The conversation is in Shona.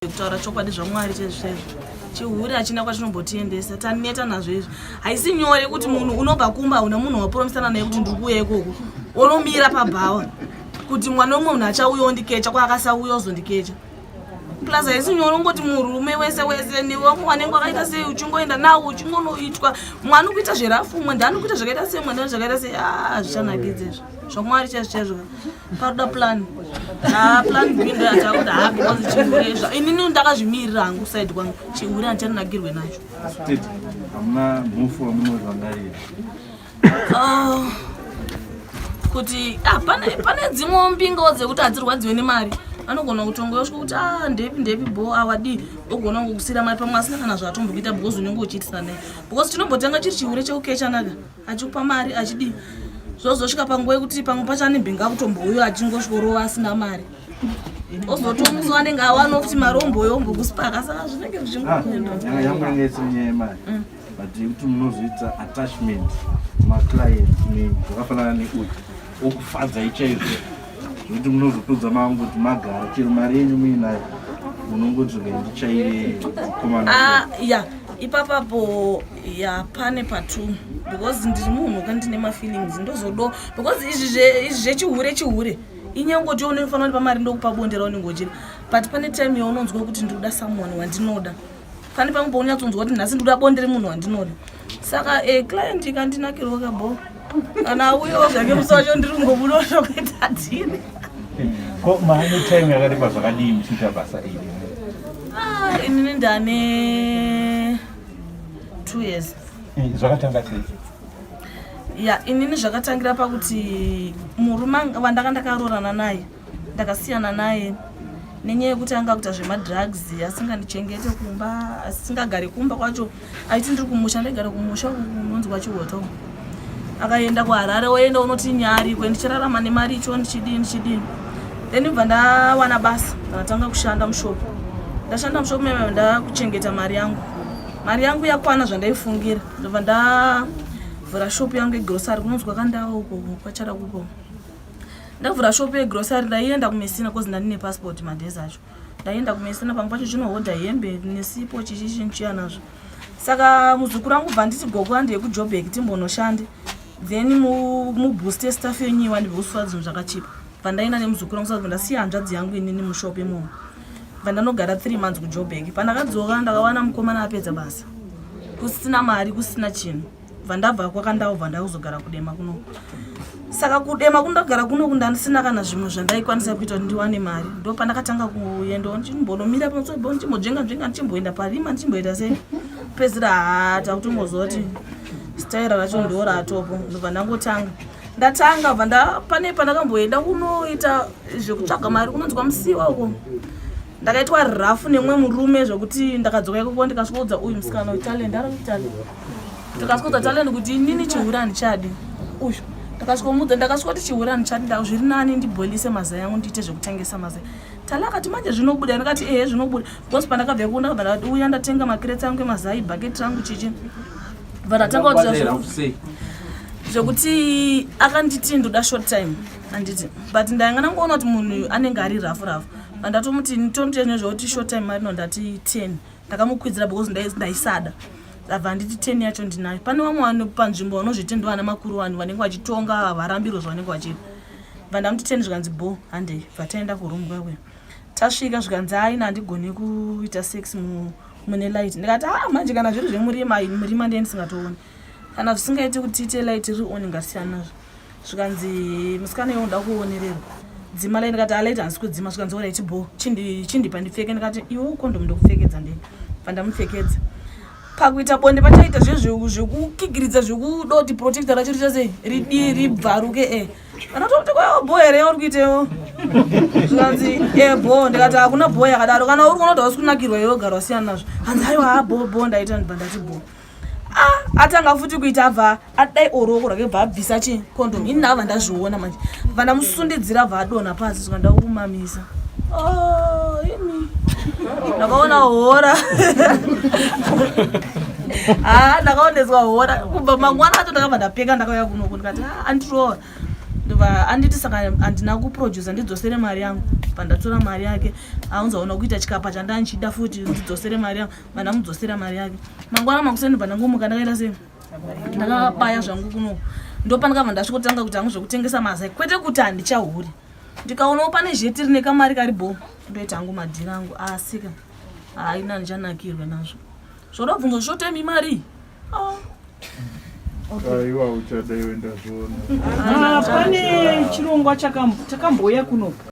Kutaura chokwadi zvaMwari chaizvo chaizvo, chihure hachina kwachinombotiendesa. Taneta nazvo izvi. Haisi nyore kuti munhu unobva kumba una munhu wapromisana naye kuti ndiri kuuya ikoko, unomira pabhawa kuti mwana umwe munhu achauya ondikecha, kwaakasauya ozondikecha. Plus haisi nyore ungoti murume wese wese newe wanenge wakaita sei uchingoenda nawo uchingonoitwa mwana ukuita zverafu, umwe ndani ukuita zvakaita sei, umwe ndani zvakaita sei. Ah, zvichanakidza izvo zvaMwari chaizvo chaizvo. Paroda plan, ah, plan B ndo yatakuda. Ha, because chihure izvo inini ndakazvimirira hangu side kwangu, chihure handichanakirwe nacho. Tete, hamuna mufu wamunorangarira? Oh, kuti ah, pane dzimwewo mbingawo dzekuti hadzirwadziwe nemari, anogona kutonga yosvika kuti ah, ndepi ndepi bo awadii, ogona kungokusira mari pamwe asina kana zvaatombokuita because unenge uchiitisa naye, because chinombotenga chiri chihure chekukechanaka achikupa mari achidii, zvozosvika panguva yekuti pamwe pacho ane mbinga kutombouyo achingosvikorova asina mari, ozotomuso anenge awanawo kuti mari omboyo ombokusipaka, saka zvinenge zvichingoenda. Ah, yangu yanga isiri nyaya yemari, but yekuti munozoita attachment maclients menyu zvakafanana neuyu okufadzai chaizvo zvekuti munozopedza mangoti magara chero mari yenyu muinayo munongoti ndichaire komana. Ah, ya, ipapapo ya pane patu because ndiri munhu ka ndine mafeelings, ndozodo because izvi zvechihure chihure inyangoti unofanira kuti pamari ndokupa bonde raunenge uchida, but pane time yaunonzwa kuti ndikuda someone wandinoda. Pane pamwe paunyatsonzwa kuti nhasi ndikuda bonde remunhu wandinoda. Saka client ikandinakirwa kabo kana auyawo zvake musi wacho ndiri kungobudawo zvokuita tiri. Ko maane time yakareba zvakadii muchiita basa iri? Ah, inini ndane 2 years. Zvakatanga sei? Ya, inini zvakatangira pakuti murume wandanga ndakaroorana naye ndakasiyana naye nenyaya yekuti anga kuita zvemadrugs, asingandichengete kumba, asingagari kumba kwacho. Aiti ndiri kumusha, ndaigara kumusha unonzi kwaChihoto. Akaenda kuHarare, oenda unoti nyarikwe, ndichirarama nemari icho, ndichidini ndichidini. Then bva ndawana basa, ndakatanga kushanda mushopu. Ndashanda mushopu meme, ndakuchengeta mari yangu. Mari yangu yakwana zvandaifungira, ndobva ndavhura shopu yangu yegrosary kunonzi kwakandawo uko kwachara kuko. Ndavhura shopu yegrosary, ndaienda kuMessina cause ndandine passport madays acho. Ndaienda kuMessina, pamwe pacho chinohodha hembe nesipo chichi chiya nazvo. Saka muzukuru wangu bva nditi, "Gogo, handei kuJobek timbonoshande, then mubooste staff yenyu iwani bekusuwa zvinhu zvakachipa." Bva ndaenda nemuzukuru wangu, saka ndasiya hanzvadzi yangu inini mushopu imomo. Bva ndanogara 3 months kuJobek. Pandakadzoka ndakawana mukomana apedza basa, kusina mari, kusina chinhu. Bva ndabva kwakandawo, bva ndakuzogara kuDema kuno. Saka kuDema kundagara kuno ndandisina kana zvimwe zvandaikwanisa kuita kuti ndiwane mari. Ndo pandakatanga kuendawo ndichimbonomira pamusoro, ndichimbodzvenga nzvenga, ndichimboenda parima, ndichimboita sei. Pedzira haa, takutongoziva kuti staira racho ndo ratopo. Ndobva ndangotanga, ndatanga bva nda pane pandakamboenda kunoita zvekutsvaga mari kunonzi kwaMusiwa uko. Ndakaitwa rafu nemumwe murume zvokuti ndakadzoka ikoko ndikasvikoudza uyu musikana weTalent, ari kuTalent. Ndikasvikoudza Talent kuti inini chihure handichadi. Uyu ndakasvikomudza, ndakasvikoti chihure handichadi, zviri nani ndibhoilise mazai angu, ndiite zvekutengesa mazai. Tala akati, "Manje zvinobuda?" Ndikati, "Ehe, zvinobuda," because pandakabva ikoko ndakabva ndati uya ndatenga macrates angu emazai, bhaketi rangu, chichi. Bva ndatanga kuti Rafu sei? Zvekuti akanditi ndoda short time, handiti? But ndainga ndangoona kuti munhu anenge ari rafu rafu. Pandatomuti tomuti nezvekuti short time mari no, ndati 10, ndakamukwidzira because ndaisada. Abva anditi 10 yacho ndinayo. Pane vamwe vanhu panzvimbo vanozviti ndo vana makuru, vanhu vanenge vachitonga havarambirwe zvavanenge vachida. Bva ndamuti 10, zvikanzi bo, handei. Bva taenda kuroom kwakwe. Tasvika zvikanzi, "Aina, handigoni kuita sex mune light." Ndikati, "Ah, manje kana zviri zvemurima, murima ndiye ndisingatooni, kana zvisingaiti kuti tiite light riri on, ngasiyana nazvo." Zvikanzi, "Musikana iwe unoda kuonererwa, dzima light." Ndikati, "Alight handisi kudzima." Zvikanzi, "Alright, bo chindipa ndipfeke." Ndikati, "Iwe condom ndokupfekedza ndega." Bva ndamupfekedza. Pakuita bonde pachaita zvekukikiridza, zvekuda kuti protector racho riita sei, ridii, ribvaruke. Anatoti, "Kwayo bo here yauri kuitewo?" Zvikanzi, "E, bo." Ndikati, "Hakuna bo yakadaro. Kana uri kuona kuti hausi kunakirwa iwe, gara wasiyana nazvo." Hanzi, "Aiwa, ha, bo bo ndaita." Ndibva ndati bo. Ah, atanga futi kuita, abva adai oruoko rwake, bva abvisa chicondom. Ini ndabva ndazviona manje, bva ndamusundidzira, bva adonha pasi. Svika ndakumamisa. Oh, imi ndakaona hora. Ha, ndakaoneswa hora. Kubva mangwana acho ndakabva ndapeka, ndakauya kunoku. Ndikati, "Ah, andirowa." Ndobva anditi, "Saka handina kuprodusa, ndidzosere mari yangu." Pandatora mari yake, aunzaona kuita chikapa chandanchida futi ndidzosere mari yangu, vandamudzosera mari yake. Mangwana makuseni pandangomuka ndakaita sei? Ndakabaya zvangu kuno. Ndopandakabva ndasvikotanga kuti hangu zvekutengesa mazai, kwete kuti handichahuri. Ndikaonawo pane zheti rine kamari kari bho, ndoita hangu madhiri angu, asika haina ndichanakirwe nazvo. Zvodobvunzo zvotemi mari. Aiwa, uchada iwe, ndazviona. Ah, pane chirongwa takambouya kuno.